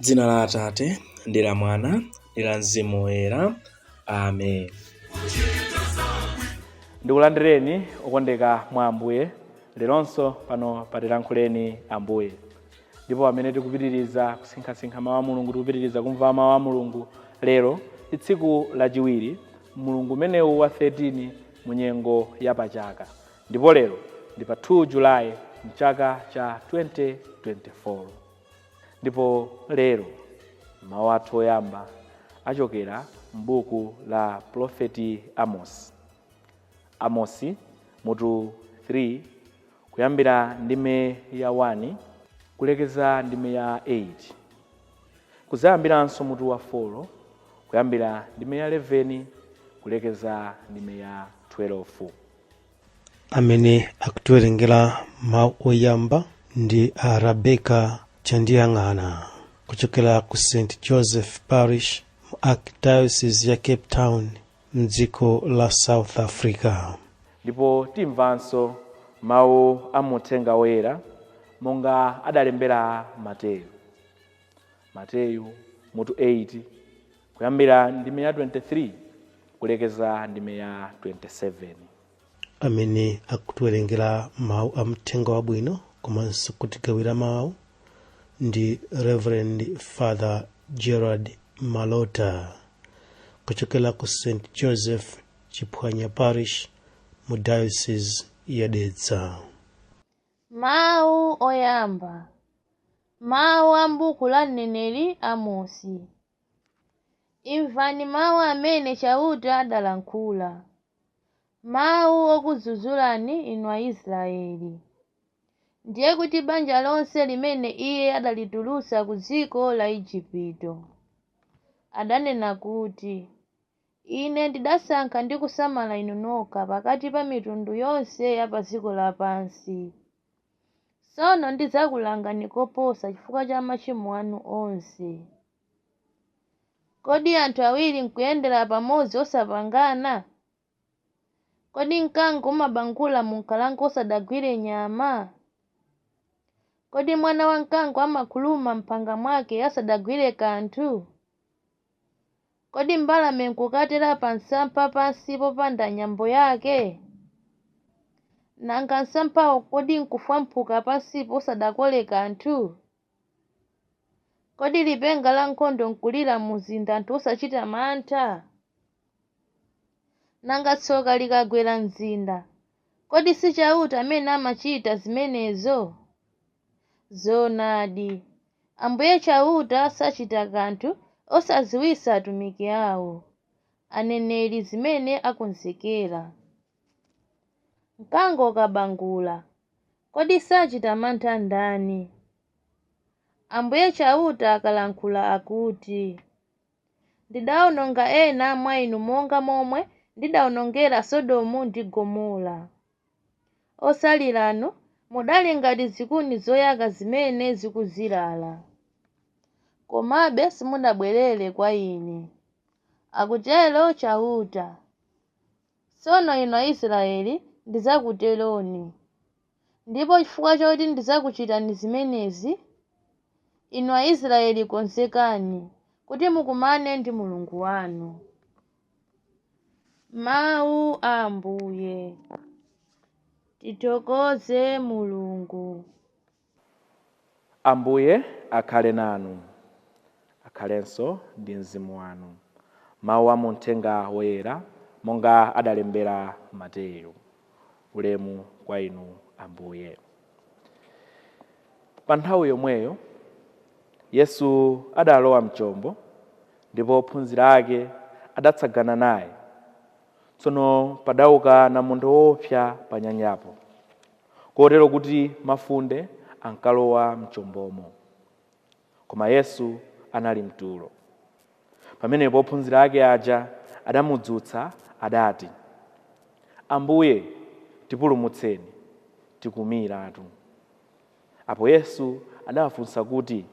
Dzina la Atate ndi la Mwana ndi la Mzimu Woyera. Amen. Ndikulandireni okondeka mwa Ambuye leronso pano patilankhuleni Ambuye. Ndipo pamene tikupitiriza kusinkhasinkha mawu a Mulungu, tikupitiriza kumva mawu a Mulungu, lero ndi tsiku lachiwiri mulungu umenewu wa 13 mu nyengo ya pachaka, ndipo lero ndi pa 2 Julayi mchaka cha 2024. Ndipo lero mawu athu oyamba achokera m'buku la Profeti Amosi. Amosi mutu 3, kuyambira ndime ya 1 kulekeza ndime ya 8, kuzayambiranso mutu wa 4 kuyambira ndime ya 11 kulekeza ndime ya 12. Amene akutiwerengera mawu oyamba ndi a Rebecca Chandiyang'ana kuchokera ku St Joseph Parish mu Archdiocese ya Cape Town mdziko la South Africa. Ndipo timvanso mawu a muthenga woyera monga adalembera Mateyu. Mateyu mutu 8, kuyambira ndime ya 23 kulekeza ndime ya 27. Amene akutiwerengera mawu a mthenga wabwino komanso kutigawira mawu ndi Reverend Father Gerard Malota kuchokera ku St Joseph Chiphwanya Parish mu Diocese ya Dedza. Mawu oyamba. Mawu a m'buku la mneneri Amosi. Imvani mawu amene Chauta adalankhula, mawu okudzudzulani inu Aisraeli. Ndiye kuti banja lonse limene iye adalitulutsa ku dziko la Igupto. Adanena kuti, Ine ndidasankha ndi kusamala inu nokha pakati pa mitundu yonse ya pa dziko lapansi. Tsono ndidzakulangani koposa chifukwa cha machimo anu onse. Kodi anthu awiri nkuyendera pamodzi osapangana? Kodi mkango umabangula mu nkhalango osadagwire nyama? Kodi mwana wa mkango amakhuluma m'phanga mwake asadagwire kanthu? Kodi mbalame nkukatera pa msampha pansi popanda nyambo yake? Nanga msamphawo kodi nkufwamphuka pansipo osadakole kanthu? Kodi lipenga la nkhondo nkulira mumzinda anthu osachita mantha? Nanga tsoka likagwera mzinda, kodi si Chauta amene amachita zimenezo? Zoonadi, Ambuye Chauta sachita kanthu osadziwitsa atumiki awo, aneneri, zimene akonzekera. Mkango ukabangula, kodi sachita mantha ndani? Ambuye Chauta akalankhula akuti, Ndidawononga ena mwa inu monga momwe ndidawonongera Sodomu ndi Gomora. Otsaliranu mudali ngati zikuni zoyaka zimene zikuzilala. Komabe simudabwerere kwa Ine, akutero Chauta. Tsono inu Aisraeli, ndidzakuteroni. Ndipo chifukwa choti ndidzakuchitani zimenezi, inu Aisraeli, konzekani kuti mukumane ndi Mulungu wanu. Mawu a Ambuye. Tithokoze Mulungu. Ambuye akhale nanu, akhalenso ndi mzimu wanu. Mawu a muthenga woyera monga adalembera Mateyu. Ulemu kwa inu Ambuye. Pa nthawi yomweyo Yesu adalowa mchombo, ndipo ophunzira ake adatsagana naye. Tsono padauka namondwe woopsa pa nyanjapo, kotero kuti mafunde ankalowa mchombomo. Koma Yesu anali mtulo. Pamenepo ophunzira ake aja adamudzutsa, adati, Ambuye, tipulumutseni, tikumiratu. Apo Yesu adawafunsa kuti,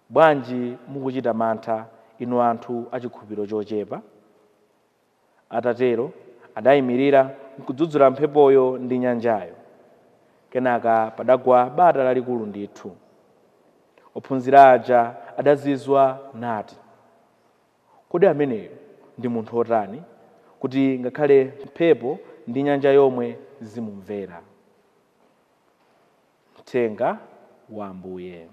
Bwanji mukuchita mantha, inu anthu achikhulupiriro chochepa? Atatero adayimirira nkudzudzula mphepoyo ndi nyanjayo. Kenaka padagwa bata lalikulu ndithu. Ophunzira aja Adazizwa nati, kodi ameneyo ndi munthu otani, kuti ngakhale mphepo ndi nyanja yomwe zimumvera? Mthenga wa Ambuye.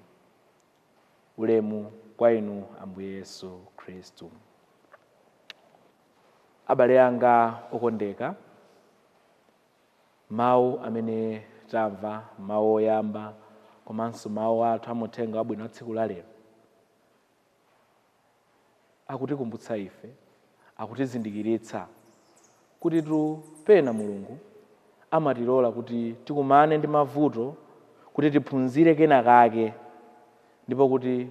Ulemu kwa inu Ambuye Yesu Khristu. Abale anga okondeka, mawu amene tamva, mawu oyamba komanso mawu athu amuthenga wabwino wa tsiku la lero, akutikumbutsa ife, akutizindikiritsa kuti pena Mulungu amatilola kuti tikumane ndi mavuto, kuti tiphunzire kenakake, ndipo kuti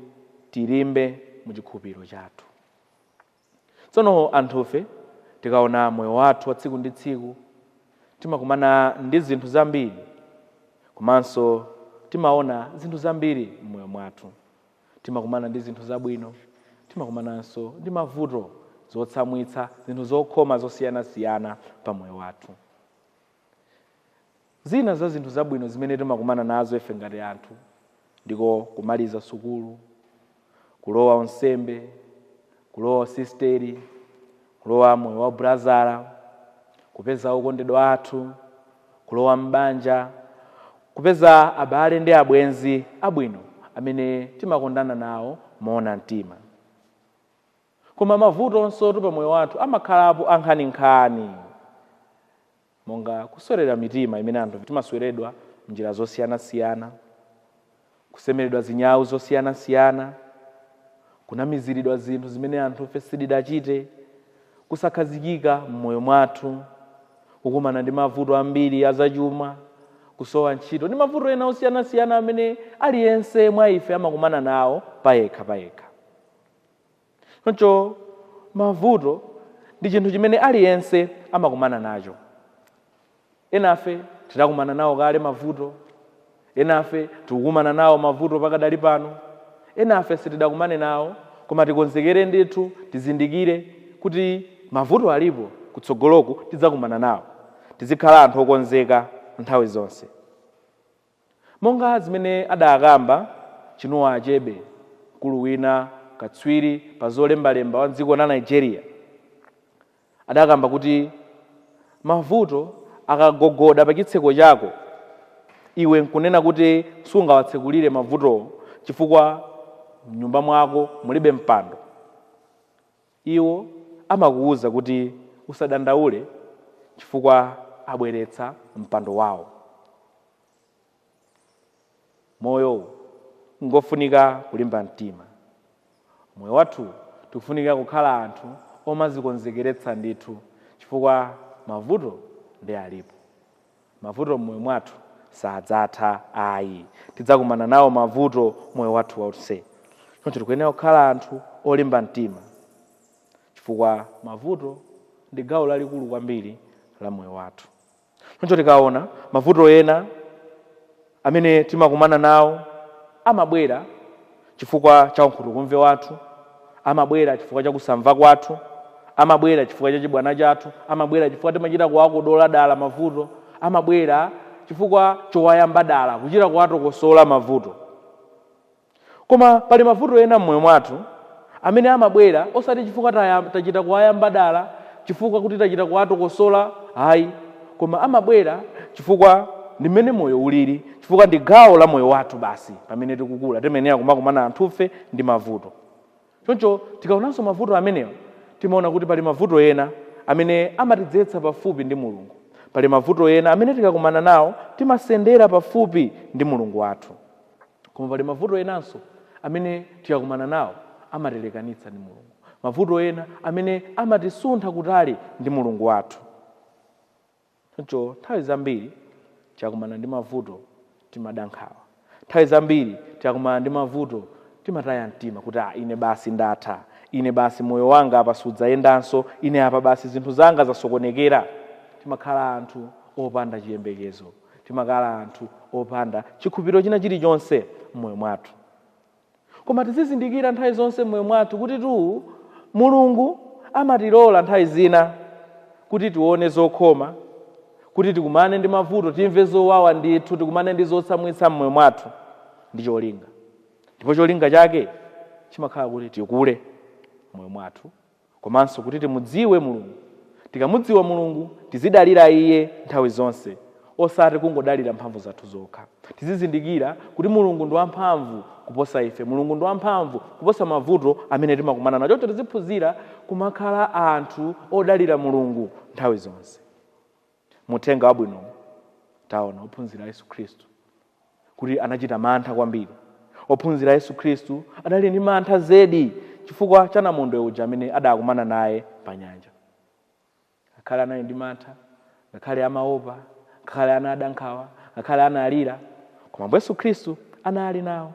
tilimbe mu chikhulupiriro chathu. Tsono anthufe tikaona moyo wathu wa tsiku ndi tsiku, timakumana ndi zinthu zambiri, komanso timaona zinthu zambiri m'moyo mwathu. Timakumana ndi zinthu zabwino, timakumananso ndi mavuto, zotsamwitsa, zinthu zokhoma zosiyanasiyana pa moyo wathu. Zina za zinthu zabwino zimene timakumana nazo ife ngati anthu ndiko kumaliza sukulu, kulowa unsembe, kulowa usisteri, kulowa moyo wa brazara, kupeza okondedwa athu, kulowa m'banja, kupeza abale ndi abwenzi abwino amene timakondana nawo moona mtima. Koma mavutonso pa moyo wathu amakhalapo ankhaninkhani, monga kuswerera mitima imene anthu timasweredwa m'njira zosiyanasiyana, kusemeredwa zinyawu zosiyanasiyana, kunamiziridwa zinthu zimene anthu ife sitidachite, kusakhazikika m'moyo mwathu, kukumana ndi mavuto ambiri azachuma, kusowa ntchito ndi mavuto ena osiyanasiyana amene aliyense mwa ife amakumana nawo payekha payekha. Choncho mavuto ndi chinthu chimene aliyense amakumana nacho. Enafe tidakumana nawo kale mavuto, enafe tikukumana nawo mavuto pakadali pano, enafe sitidakumane nawo, koma tikonzekere ndithu, tizindikire kuti mavuto alipo, kutsogoloku tidzakumana nawo. Tizikhala anthu okonzeka nthawi zonse, monga zimene adakamba Chinua Achebe, mkulu wina katswiri pa zolembalemba wa dziko la Nigeria. Adakamba kuti mavuto akagogoda pa chitseko chako, iwe nkunena kuti sungawatsekulire mavutowo chifukwa mnyumba mwako mulibe mpando, iwo amakuwuza kuti usadandaule chifukwa abweretsa mpando wawo. Moyo ngofunika kulimba mtima. Moyo wathu tikufunika kukhala anthu omazikonzekeretsa ndithu, chifukwa mavuto ndi alipo. Mavuto m'moyo mwathu sadzatha ayi, tidzakumana nawo mavuto moyo wathu wonse. Choncho tikuyenera kukhala anthu olimba mtima, chifukwa mavuto ndi gawo lalikulu kwambiri la moyo wathu. Choncho tikaona mavuto ena amene timakumana nawo, amabwera chifukwa cha unkhutukumve wathu, amabwera chifukwa cha kusamva kwathu, amabwera chifukwa cha chibwana chathu, amabwera chifukwa timachita kuwakodola dala mavuto, amabwera chifukwa chowayamba dala, kuchita kuwatokosola mavuto. Koma pali mavuto ena m'moyo mwathu amene amabwera osati chifukwa tachita kuwayamba dala, chifukwa kuti tachita kuwatokosola, ayi, koma amabwera chifukwa ndi mmene moyo ulili, chifukwa ndi gawo la moyo wathu basi. Pamene tikukula timayenera kumakumana anthufe ndi mavuto. Choncho tikaonanso mavuto amenewa, timaona kuti pali mavuto ena amene amatidzetsa pafupi ndi Mulungu, pali mavuto ena amene tikakumana nawo timasendera pafupi ndi Mulungu wathu, koma pali mavuto enanso amene tikakumana nawo amatilekanitsa ndi Mulungu, mavuto ena amene amatisuntha kutali ndi Mulungu wathu. Choncho nthawi zambiri tikakumana ndi mavuto timada nkhawa, nthawi zambiri tikakumana ndi mavuto timataya mtima kuti ine basi ndatha, ine basi moyo wanga apa sudzayendanso, ine apa basi zinthu zanga zasokonekera. Timakhala anthu opanda chiyembekezo, timakhala anthu opanda chikhulupiriro china chilichonse m'moyo mwathu. Koma tizizindikira nthawi zonse m'moyo mwathu kuti tu Mulungu amatilola nthawi zina kuti tione zokhoma, kuti tikumane ndi mavuto, timve zowawa ndithu, tikumane ndi zotsamwitsa m'moyo mwathu ndi cholinga. Ndipo cholinga chake Chimakhala kuti tikule moyo mwathu, komanso kuti timudziwe Mulungu. Tikamudziwa Mulungu, tizidalira Iye nthawi zonse, osati kungodalira mphamvu zathu zokha. Tizizindikira kuti Mulungu ndi wamphamvu kuposa ife, Mulungu ndi wamphamvu kuposa mavuto amene timakumana nawo. Choncho tiziphunzira kumakhala anthu odalira Mulungu nthawi zonse. Muthenga wabwino taona ophunzira Yesu Khristu kuti anachita mantha kwambiri. Ophunzira Yesu Khristu adali ndi mantha zedi chifukwa cha namondwe uja amene adakumana naye pa nyanja. Ngakhale anali ndi mantha, ngakhale amaopa, ngakhale anada nkhawa, ngakhale analira, koma Ambuye Yesu Khristu anali nawo,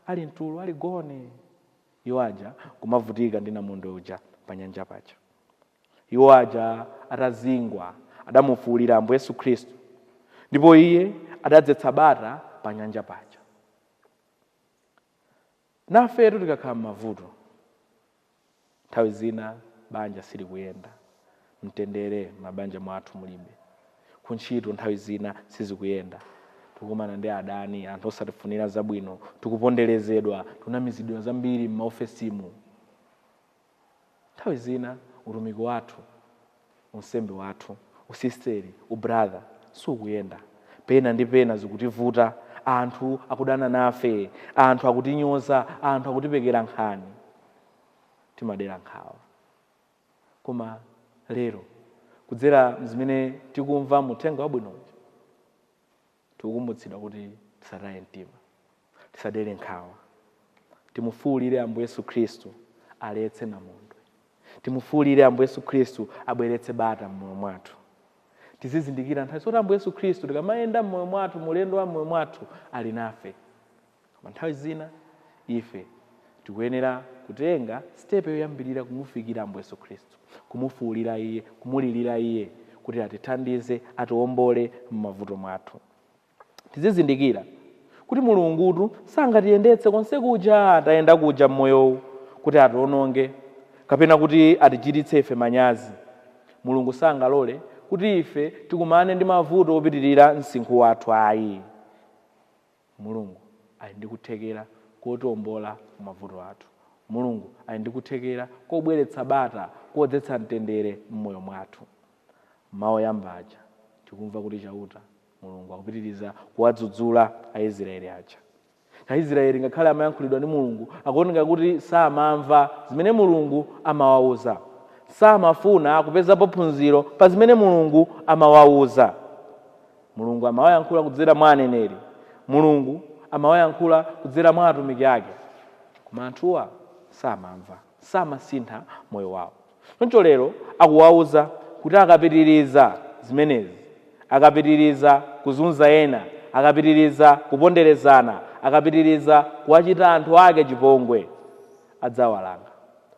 ali mtulo, ali gone. Iwo aja kumavutika ndi namondwe uja pa nyanja paja. Iwo aja atazingwa adamufuwulira Ambuye Yesu Khristu, ndipo Iye adadzetsa bata pa nyanja paja. Nafetu tikakhala m'mavuto, nthawi zina banja silikuyenda, mtendere mabanja mwathu mulibe, kuntchito nthawi zina sizikuyenda, tikukumana ndi adani, anthu osatifunira zabwino, tikuponderezedwa, tikunamizidwa zambiri m'maofesimu. Nthawi zina utumiki wathu, unsembe wathu, usisteri, ubrother sukuyenda, pena ndi pena zikutivuta, anthu akudana nafe, anthu akutinyoza, anthu akutipekera nkhani, timadera nkhawa. Koma lero kudzera mzimene tikumva muthenga wabwino uja, tikukumbutsidwa kuti tisataye mtima, tisadere nkhawa, timufuwulire Ambuye Yesu Khristu aletse namondwe, timufuwulire Ambuye Yesu Khristu abweretse bata mmoyo mwathu. Tizizindikira nthawi zoti Ambuye Yesu Khristu tikamayenda mmoyo mwathu, mulendo wa mmoyo mwathu, ali nafe. Koma nthawi zina ife tikuyenera kutenga step yoyambirira kumufikira Ambuye Yesu Khristu, kumufuwulira Iye, kumulirira Iye kuti atithandize, atiwombole m'mavuto mwathu. Tizizindikira kuti Mulungutu sangatiyendetse konse kuja tayenda kuja mmoyowu kuti atiwononge kapena kuti atichititse ife manyazi. Mulungu sangalole kuti ife tikumane ndi mavuto opitirira msinkhu wathu ayi. Mulungu ali ndi kuthekera kotiwombola ku mavuto athu. Mulungu ali ndi kuthekera kobweretsa bata, kodzetsa mtendere m'moyo mwathu. Mawu oyamba aja tikumva kuti Chauta Mulungu akupitiriza kuwadzudzula Aisraeli aja. Aisraeli ngakhale amayankhulidwa ndi Mulungu, akuoneka kuti samamva zimene Mulungu amawawuza, samafuna kupezapo phunziro pa zimene Mulungu amawawuza. Mulungu amawayankhula kudzera mwa aneneri, Mulungu amawayankhula kudzera mwa atumiki ake, koma anthuwa samamva, samasintha moyo wawo. Choncho lero akuwawuza kuti akapitiriza zimenezi, akapitiriza kuzunza ena, akapitiriza kuponderezana, akapitiriza kuwachita anthu ake chipongwe, adzawalanga.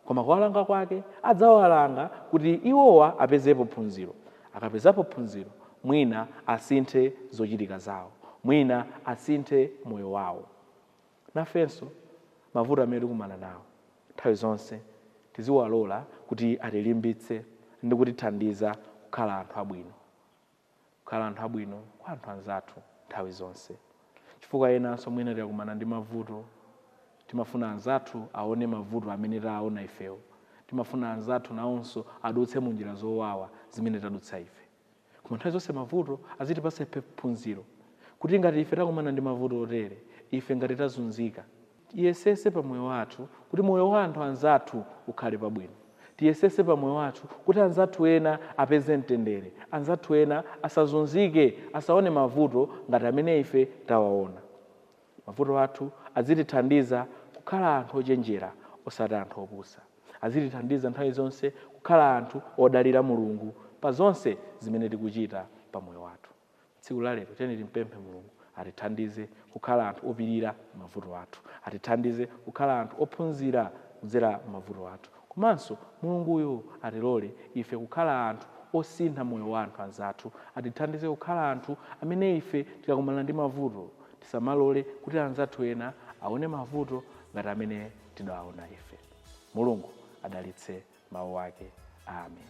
Koma kuwalanga kwake adzawalanga kuti iwowa apezepo phunziro. Akapezapo phunziro, mwina asinthe zochitika zawo, mwina asinthe moyo wawo. Nafenso mavuto amene tikumana nawo nthawi zonse tiziwalola kuti atilimbitse ndi kutithandiza kukhala anthu abwino, kukhala anthu abwino kwa anthu anzathu nthawi zonse. Chifukwa enanso mwina tikakumana ndi mavuto, timafuna anzathu aone mavuto amene taona ifewo, timafuna anzathu nawonso adutse mu njira zowawa zimene tadutsa ife. Koma nthawi zonse mavuto azitipatsa ife phunziro kuti ngati ife takumana ndi mavuto otere, ife ngati tazunzika, tiyesese pa moyo wathu kuti moyo wa anthu anzathu ukhale pabwino. Tiyesese pa moyo wathu kuti anzathu ena apeze mtendere, anzathu ena asazunzike, asaone mavuto ngati amene ife tawaona. Mavuto athu azitithandiza kukhala anthu ochenjera, osati anthu opusa. Azitithandiza nthawi zonse kukhala anthu odalira Mulungu pa zonse zimene tikuchita pa moyo wathu. Tsiku la lero tiyeni timpemphe Mulungu atithandize kukhala anthu opirira mavuto athu, atithandize kukhala anthu ophunzira kudzera mavuto athu, komanso Mulunguyo atilole ife kukhala anthu osintha moyo wa anthu anzathu, atithandize kukhala anthu amene ife tikakumana ndi mavuto tisamalole kuti anzathu ena aone mavuto ngati amene tidawaona ife. Mulungu adalitse mawu ake. Amen.